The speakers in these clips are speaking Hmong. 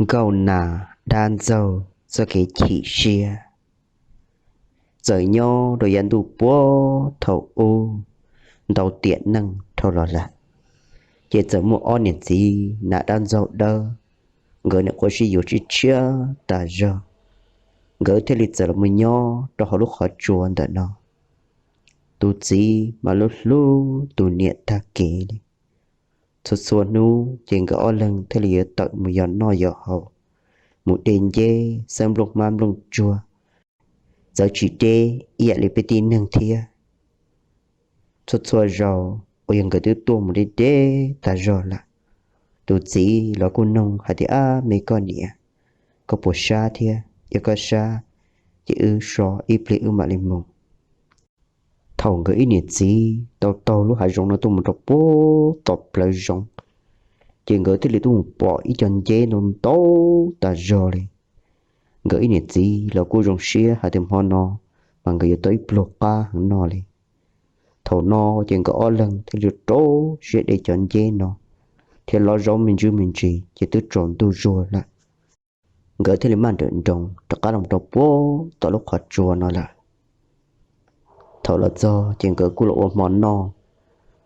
Nkauj Nas Dab Ntxaug txoj kev chim siab. Txawm nyob rau yav ntuj puag thaum ub, ntau tiam neej dhau los lawm, ces txawm muaj ob niam txiv Nas Dab Ntxaug Dawb, nkawd niam quav sib yuav tshiab tshiab tas zog, nkawd thiaj li txawm los mus nyob rau hauv lub qhov tsua ntawm no. Tus txiv mas hlub hlub tus niam tag kev li. Txhua txhua hnub ces nkawd ob leeg thiaj li yuav tawm mus yos noj yos haus, mus de nceb xawb nplooj hmab nplooj tsuag, txawv tsis deb ib yam li peb tib neeg thiab. Txhua txhua zaus uas yog nkawd twb tuaj mus deb deb tas zog lawm, tus txiv los kuj nug hais tias, Ab me koj niam, koj puas sab thiab? Yog koj sab ces wb so ib pliag wb mam li mus. Thaum nkawd ib niam txiv tau taug lub hav zoov no tuaj mus rau puag tom plawv zoov, ces nkawd thiaj li tuaj mus pom ib co nceb ntau ntau tas zog li. Nkawd ib niam txiv los kuj zoo siab hais tias hmo no mas nkawd yuav tau ib pluag qab heev noj li. Thaum no ces nkawd ob leeg thiaj li rau siab de cov nceb no thiab lov zaub me ntsis me ntsis ces twb tsaus ntuj zuag lawm. Nkawd thiaj li maj nrawm nroos rov qab los rau puag tom lub qhov tsua no lawm. Thaum los txog ces nkawd kuj los ua hmo noj,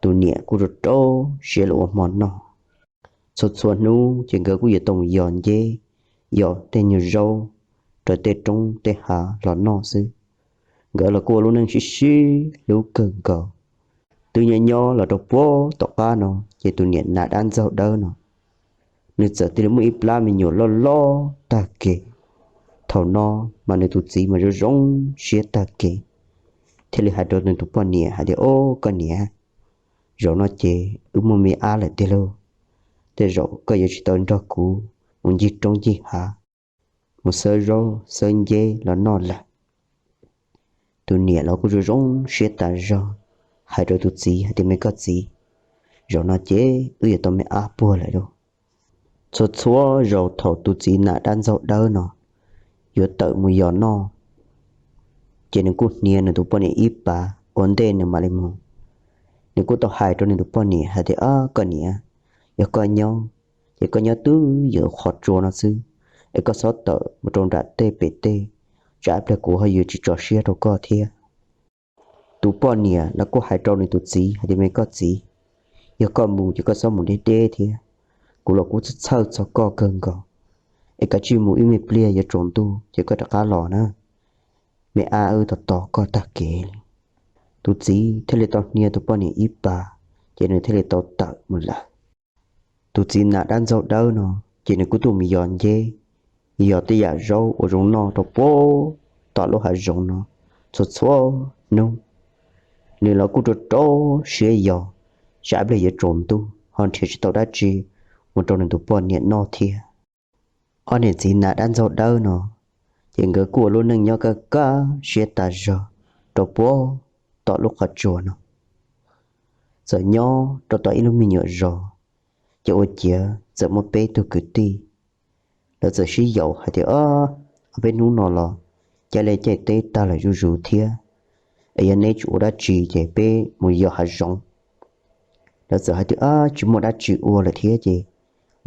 tus niam kuj rau rau siab los ua hmo noj. Txhua txhua hnub ces nkawd kuj yuav tau mus yos nceb, yos tej nyuag zaub rau tej roob tej hav los noj xwb. Nkawd los kuj ua lub neej sib sib hlub kawg nkaus. Twb nyob nyob los rau puag tom qab no ces tus niam Nas Dab Ntxaug Dawb no, nws txawm thiaj li muaj ib plab me nyuam loj loj tag kev. Thaum no mas nws tus txiv mas zoo zoo siab tag kev, thiaj li hais rau nws tus poj niam hais tias, Au koj niam, zaum no ces wb muaj me ab lawm tiag lauj. Tej zaum koj yuav tsis tau nrog kuv mus ncig roob ncig hav, mus xawb zaub xawb nceb los noj lawm. Tus niam los kuj zoo zoo siab tas zog, hais rau tus txiv hais tias, Me koj txiv, zaum no ces wb yuav tau me ab puag lawm lauj. Txhua txhua zaus thaum tus txiv Nas Dab Ntxaug Dawb no yuav tawm mus yos noj, ces nws kuj hnia nws tus poj niam ib pas ua ntej nws mam li mus. Nws kuj tau hais rau nws tus poj niam hais tias, Ab koj niam, yog koj nyob ces koj nyob twj ywm qhov tsua no xwb, es koj txhob tawm mus rau nram tej pem tej, tsam ib pliag kuv ho yuav tsis tso siab rau koj thiab. Tus poj niam los kuj hais rau nws tus txiv hais tias, Me koj txiv, yog koj mus ces koj txhob mus deb deb thiab, kuv los kuj txhawj txhawj txog koj kawg nkaus, es kav tsij mus ib me pliag yuav tsaus ntuj ces koj rov qab los na. Me ab wb tos tos koj tag kev li. Tus txiv thiaj li tau hnia tus poj niam ib pas, ces nws thiaj li tau tawm mus lawm. Tus txiv Nas Dab Ntxaug Dawb no ces nws kuj tuaj mus yos nceb, yos tej yam zaub uas zoo noj rau puag tom lub hav zoov no txhua txhua hnub. Nws los kuj rau rau siab yos, tsam ib pliag yuav tsaus ntuj ho nrhiav tsis tau dab tsi mus rau nws tus poj niam noj thiab. Ob niam txiv Nas Dab Ntxaug Dawb no ces nkawd kuj ua lub neej nyob kaj kaj siab tas zog rau puag tom lub qhov tsua no. Txawm nyob rau tom ib lub me nyuam zos, ces ua ciav txawm muaj peb tug kwv tij, lawv txawm sib yaum hais tias, Ob, peb hnub no los caij liaj caij teb tag lawm zuj zus thiab, es yog neb tsis ua dab tsi ces peb mus yos hav zoov. Lawv txawm hais tias, Ab, tsis muaj dab tsi ua lawm thiab ces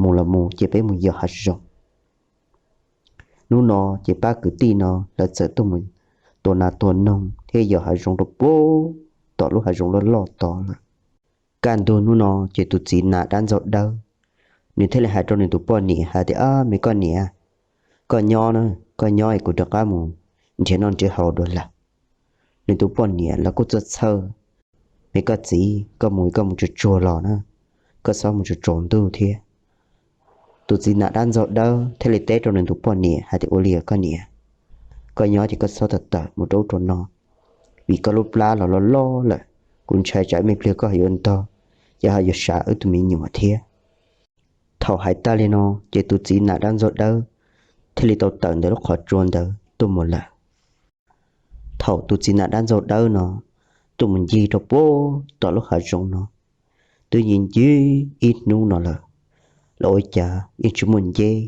mus los mus ces peb mus yos hav zoov. Hnub no ces pab kwv tij no lawv txawm tuaj mus tua nas tua noog thiab yos hav zoov rau puag tom lub hav zoov loj loj tod lawm. Kaj ntug hnub no ces tus txiv Nas Dab Ntxaug Dawb, nws thiaj li hais rau nws tus poj niam hais tias, Ab, me koj niam, koj nyob na, koj nyob es kuv rov qab mus nrhiav noj nrhiav haus dua lawm. Nws tus poj niam los kuj txhawj txhawj, Me koj txiv, koj mus koj mus tsuag tsuag los na, koj txhob mus tsaus tsaus ntuj thiab. Tus txiv Nas Dab Ntxaug Dawb thiaj li teb rau nws tus poj niam hais tias, Ua li os koj niam, koj nyob ces koj txhob tawm tawm mus rau ub rau no, vim koj lub plab los loj loj lawm, kuv ntshai tsam ib me pliag koj ho yuav ntog, ces ho yuav sav wb tus me nyuam thiab. Thaum hais tag li no ces tus txiv Nas Dab Ntxaug Dawb thiaj li tau tawm ntawm lub qhov tsua ntawd tuaj mus lawm. Thaum tus txiv Nas Dab Ntxaug Dawb no tuaj mus ncig rau puag tom lub hav zoov no, twb ncig ncig ib hnub no lawm, los ua cas yeej tsis muaj nceb,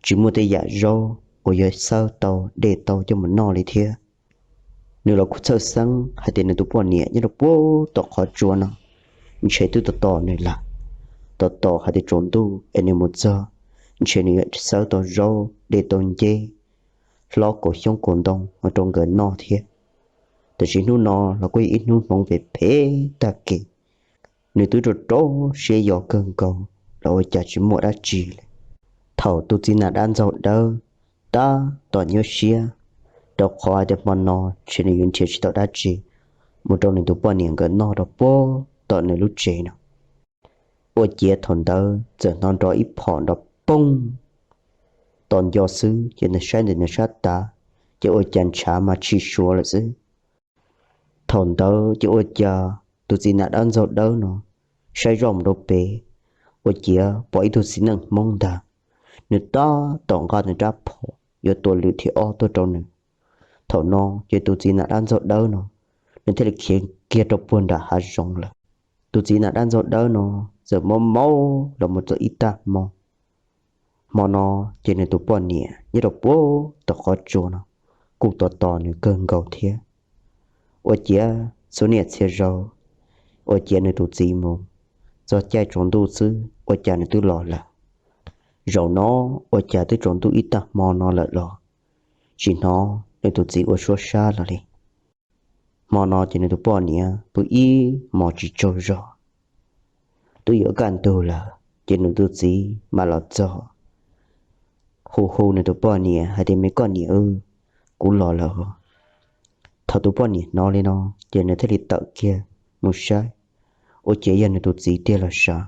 tsis muaj tej yam zaub uas yuav xawb tau de tau coj mus noj li thiab. Nws los kuj txhawj xeeb hais tias nws tus poj niam nyob rau puag tom qhov tsua no ntshe twb tos tos nws lawm, tos tos hais tias tsaus ntuj es nws mus txog, ntshe nws yuav xawb tau zaub de tau nceb, hlob kaum xyoob kaum ntoo mus rau nkawd noj thiab. Tiam sis hnub no los kuj yog ib hnub hmoov phem phem tag kis, nws twb rau rau siab yos kawg nkaus los ua cas tsis muaj dab tsi li. Thaum tus txiv nas dab ntxaug dawb tab tom nyuaj siab, rau qhov tias hmo no ntshe nws yuav nrhiav tsis tau dab tsi mus rau nws tus poj niam nkawd noj rau puag tom nws lub tsev no. Ua ciav thaum ntawd txawm hnov nrov ib phom nrov poog tom nco xwb, ces nws saib ntawm nws sab tav, ces ua cas ntshav mas tshim suav lawm xwb. Thaum ntawd ces ua cas tus txiv nas dab ntxaug dawb no saib zoj mus rau pem, ua ciav pom ib tug txiv neej Hmoob ntag, nws tab tom nqa nws rab phom yuav tua lwm thiab ob tuaj rau nws. Thaum no ces tus txiv nas dab ntxaug dawb no, nws thiaj li khiav kiag rau puag nram hav zoov lawm. Tus txiv nas dab ntxaug dawb no txawm mob maub los mus txog ib tag hmo. Hmo no ces nws tus poj niam nyob rau puag tom qhov tsua no kuj tos tos nws kawg nkaus thiab. Ua ciav txhua niaj txhia zaus, ua ciav nws tus txiv mus txog caij tsaus ntuj xwb ua cas nws twb los lawm. Zaum no ua cas twb tsaus ntuj ib tag hmo no lawm los tsis hnov nws tus txiv ua suab sab los li. Hmo no ces nws tus poj niam pw ib hmos tsis tsaug zog. Twb yuav kaj ntug lawm ces nws tus txiv mam los txog, hu hu nws tus poj niam hais tias, Me koj niam, kuv los lawm. Thaum tus poj niam hnov li no ces nws thiaj li tawm kiag mus saib, ua ciav yog nws tus txiv tiag los sav.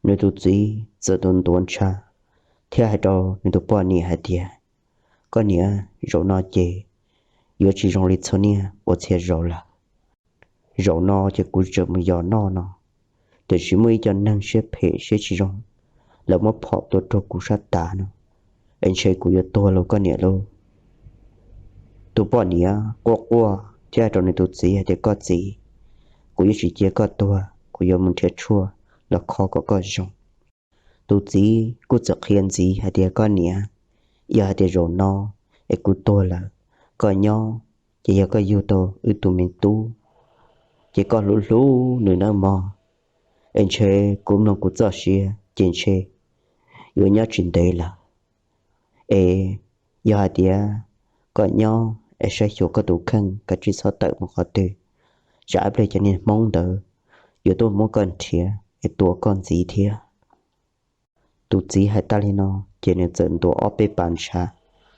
Nws tus txiv txawm tus ntuav ntshav thiab hais rau nws tus poj niam hais tias, Koj niam, zaum no ces yuav tsis zoo li txhua niaj ua txhia zaus lawm. Zaum no ces kuv tseem mus yos noj no, tiam sis muaj ib co neeg siab phem siab tsis zoo, lawv muab phom tua rau kuv sab tav no, es ntshe kuv yuav tuag lauj koj niam lauj. Tus poj niam quaj quaj thiab hais rau nws tus txiv hais tias, Koj txiv, kuv yuav tsis cia koj tuag, kuv yuav mus nrhiav tshuaj los kho kom koj zoo. Tus txiv kuj txawm qhia ntxiv hais tias, Koj niam, yog hais tias zaum no es kuv tuag lawm, koj nyob ces yog koj yug tau wb tus me tub, ces koj hlub hlub nws nawb mog, es ntshe kuv mloog kuv txoj sia ces ntshe yuav nyob tsis ntev lawm. Es yog hais tias koj nyob es saib xyuas koj tus kheej, kav tsij txhob tawm mus qhov twg, tsam ib pliag cov niag Hmoob ntawd yuav tuaj muab koj nrhiav es tua koj ntxiv thiab. Tus txiv hais tag li no ces nws txawm ntuav ob peb pas ntshav,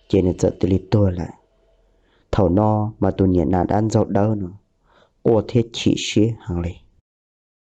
ces nws txawm cia li tuag lawm. Thaum no mas tus niam nas dab ntxaug dawb no quaj thiab chim siab heev li.